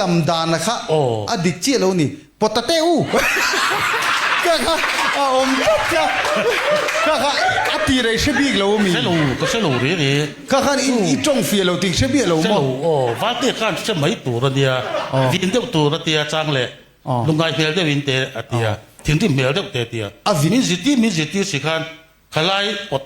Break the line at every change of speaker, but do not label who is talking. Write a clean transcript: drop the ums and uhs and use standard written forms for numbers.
Lam dana kha a dik chiah lo ni. Potate u! Ka kha a awm tlat kha. Ka kha a ti rei hre bik lo ami?
Hre lo, ka hre lo reng e.
Ka khan i i tawng fiah lo tih hre biah lo maw?
Hre lo aw, Valte khan hre mai tur a nia, vin deuh tur a tia chang leh lungngai hmel deuh in te a tia, thinrim hmel deuh te a tia.
A vin.
Min zirtir min zirtir si khan khalai pot.